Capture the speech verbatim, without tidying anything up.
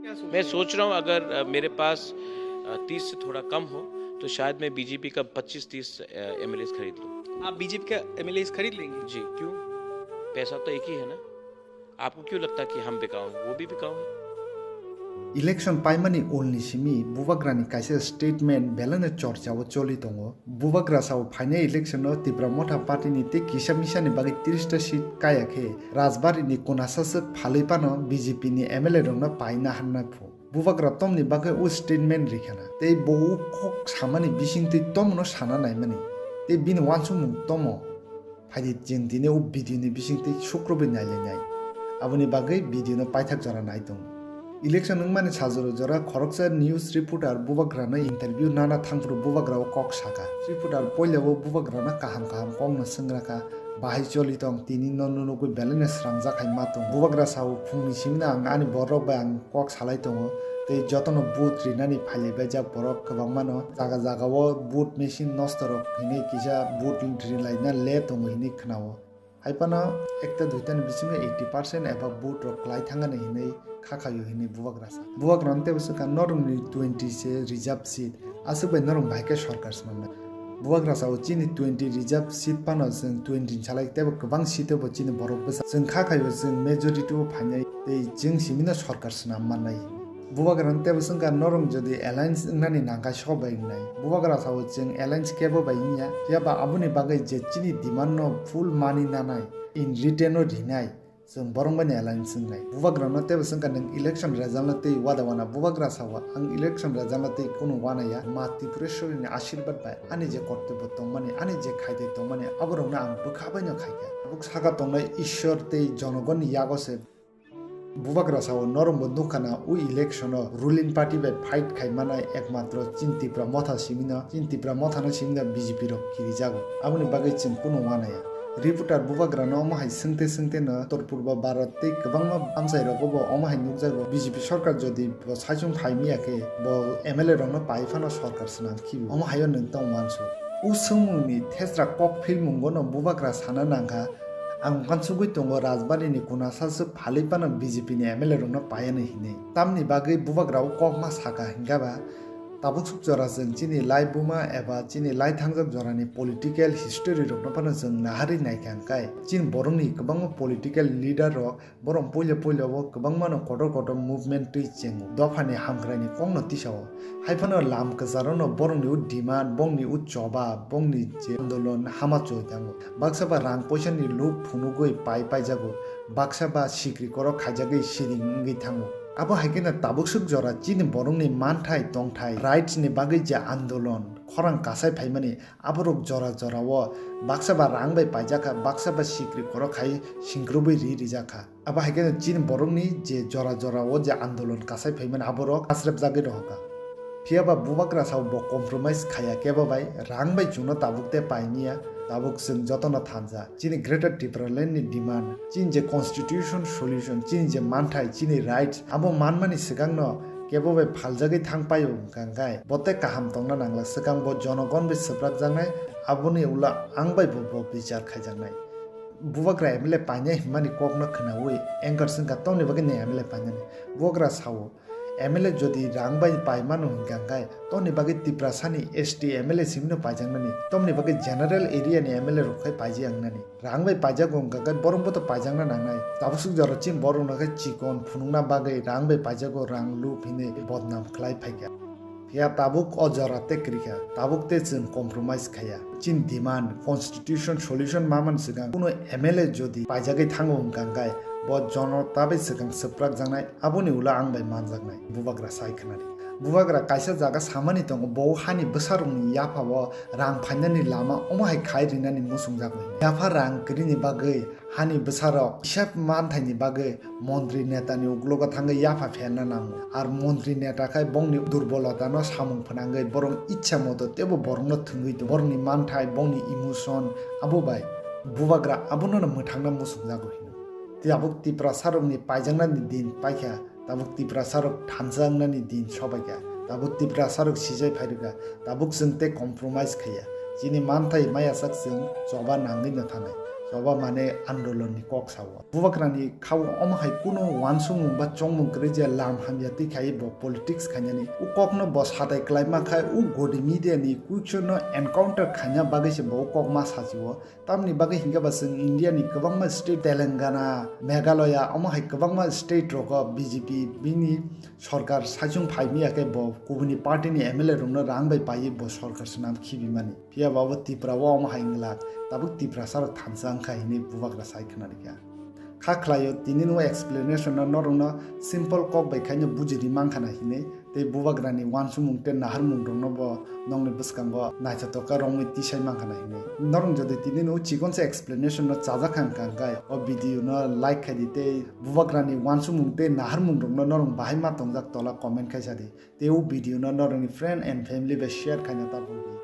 मैं सोच रहा हूँ, अगर अ, मेरे पास तीस से थोड़ा कम हो, तो शायद मैं बीजेपी का पच्चीस तीस एमएलए खरीद लूँ। आप बीजेपी का एमएलए खरीद लेंगे? जी। क्यों? पैसा तो एक ही है ना। आपको क्यों लगता कि हम बिकाऊ हैं? वो भी बिकाऊ है। Election paimani ulni simi Bubagrani kaisa statement belai no chorchao choli tongo. Bubagra sao phainai election no Tipra Motha Party ni tei kisa misani bagwi tris ta seat kaya khe Rajbari ni kunasaswk phalwi phano B J P ni M L A rokno paina hanna phu. Bubagra tomni bagwi o statement rikhana tei bo o kok samani bisingtwi tomno sana naimani tei bini uansukmung tomo. Phaidi chwng tini o video ni bisingtwi sukrubwi nailainai. Aboni bagwi video no paithak jora nai tongo. Election wngmani sajoro jora khoroksa news reporter Bubagrano interview nana thangphuru Bubagra o kok saka. Reporter poilabo Bubagrano kaham kaham kokno swngrakha, bahai choli tong, tini no nunukwi belaino srangjak hai ma tong. Bubagra sao, phungni simino ang ani borok bai ang kok salai tongo, tei jotono vote rinani phailaibaijak borok kwbangmano jaga jagao vote machine nostorok hinwi kisa vote rilaina le tongo hinwi khnao. Haiphano ekta duitani bisingo eighty percent eba vote rok kwlai thangani hinwi kha khaio hinwi Bubagra sa. Bubagrano teibo swkha norokni twenty se reserve seat, aswk bai norok bahai khe sorkar swnamnai. Bubagra sao chini twenty reserve seat phano chwng twenty ni salai teibo kwbang seat o bo chini borok bwsa. Chwng kha khaio chwng majority o phainai tei chwng simino sorkar swnam mannai. Bubagrano teibo swngkha norok jodi alliance wngnani nangkha sobai wngnai. Bubagra sao chwng alliance kebo bai wngya, phiyaba aboni bagwi je chini demand no full mani nanai in return o rinai. Chwng borok bai ni alliance wngnai. Bubagrano teibo swngkha nwng election result no tei wada wana. Bubagra sao ang election result no tei kunu wanaya ma Tripureshwari ni ashirbad bai ani je kortobyo tongmani ani je khaidai tongmani aborokno ang bwkha bai no khaikha. Tabuk saka tongnai Ishwar tei jonogon ni yago se. Bubagra sao norok bo nukhana o election o ruling party bai fight khai manai ekmatro chini Tipra Motha simino, chini Tipra Motha no simino B J P rok kirijago. Aboni bagwi chwng kunu wanaya. Reporter Bubagra no omo hai swngte swngte no Uttor Purbo Bharat tei kwbangma amchai rogo bo omo hai nukjago B J P sorkar jodi bo saichung phai miya khe bo M L A rok no pai phano sorkar swnam khibi. Omo hai o nwng tong wansu. O swngmung ni thesra kok philmungo no Bubagra sana nangkha. Ang uansugwi tongo Rajbari ni kunasaswk phalwi phano B J P ni M L A rokno paiya no hinwi. Tamni bagwi Bubagra o kokma saka hinkhe ba, tabuksuk jora chwng chini laibuma eba chini laithangjak jorani political history rokno phano chwng naharwi naikha hwnkhe chini borokni kwbangma political leader rok borok puila puila o kwbangmano kotor kotor movement twi chengo. Dophani hamkraini kokno tisao. Haiphano lam kwcharokno borokni o demand, bongni o choba, bongni je andolon hama choi thango. Baksa ba rang poisa ni luk phunugwi pai paijago, baksa ba sikri korok khaijagwi siring wngwi thango. Abo hai kheno tabuksuk jora chini borokni manthai tongthai rights ni bagwi je andolon khorang kasai phaimani aborok jora jora o baksa ba rang bai paijakha, baksa ba sikri korok khai singkrubwi ri rijakha. Abo hai kheno chini borokni je jora jora o je andolon kasai phaimani aborok kasrepjagwi rohorkha. Phiyaba Bubagra sao bo compromise khaya kebo bai, rang bai chwngno tabuk tei paimiya, tabuk chwng jotono thansa. Chini Greater Tipraland ni demand, chini je constitution solution, chini je manthai, chini rights, abo manmani swkangno kebo bai phaljagwi thang paio wngkha hwnkhe bo tei kaham tongna nangla, swkang bo jonogon bai swprakjaknai, aboni ulo ang bai bo, bo bichar khaijaknai. Bubagra M L A painai hwnmani kokno khwnaui anchor swngkha, "Tongni bagwi nwng M L A painani?" Bubagra sao, "M L A jodi rang bai pai mano hwnkha hwnkhe tongni bagwi Tiprasani S T M L A simino paijaknani, tongni bagwi general area ni M L A rok khai paijak wngnani. Rang bai paijago hwnkha hwnkhe borokbo to paijakna nangnai. Tabuk swk jora chini borokno khe chikon phunukna bagwi rang bai paijago, rang lub hinwi bodnam khlai phaikha." Phiya tabuk o jora tei kwrwikha, tabuk tei chwng compromise khaiya. Chini demand, constitution solution ma man swkang, kuno M L A jodi paijagwi thango hwnkha hwnkhe bo jonota bai swkang swprakjaknai, aboni ulo ang bai manjaknai, Bubagra sai khwnadi. Bubagra kaisa jaga samani tongo, bo hani bwsarokni yaphao rang phainani lama omo hai khai rinani muchungjago hwnwi. Yapha rang kwrwini bagwi hani bwsarok hisab manthaini bagwi montri netani uklogo thangwi yapha pherna nango. Ar montri neta khai bongni durbolotano samung phnangwi borok ichha moto teibo borokno thwngwi tongo. Borokni manthai, bongni emotion abo bai Bubagra abono mwthangna muchungjago hino. Tabuk Tiprasarokni paijaknani din paikha. Tabuk Tiprasarok thansa wngnani din sobaikha. Tabuk Tiprasarok sijai phairwkha. Tabuk chwng tei compromise khaiya. Chini manthai maya sak chwng choba nangwi no thanai. Choba mane andolon ni kok sao. Bubagra ni khao omo hai kuno uansukmung ba chongmung kwrwi je lam hamya twi khai bo politics khainani. U kok no bo sadai kwlai ma khai u godi media ni kuichon no encounter khaina bagwi se bo u kok ma sajio. Tamni bagwi hinkhe ba chwng India ni kwbangma state Telangana, Meghalaya omo hai kwbangma state rogo B J P bini sorkar saichung phai miya khe bo kubuni party ni M L A rokno rang bai paiwi bo sorkar swnam khibi mani. Phiya ba bo Tripura o omo hai wng glak, tabuk Tiprasa rok thansa wng kha hinwi bubagra sai khna rikha. Kha khlaio tini no explanation no norok no simple kok bai khaino bujiri man khana hinwi tei bubagra ni uansukmung tei naharmung rok no bo nokni bwskango naithotok khe romwi tisai man khana hinwi. Norok jodi tini no chikon se explanation no chajak kha wngkha hwnkhe o video no like khai di tei bubagra ni uansukmung tei naharmung rok no norok bahai ma tongjak tola comment khai sa di. Tei o video no norokni friend and family bai share khaina ta bul di.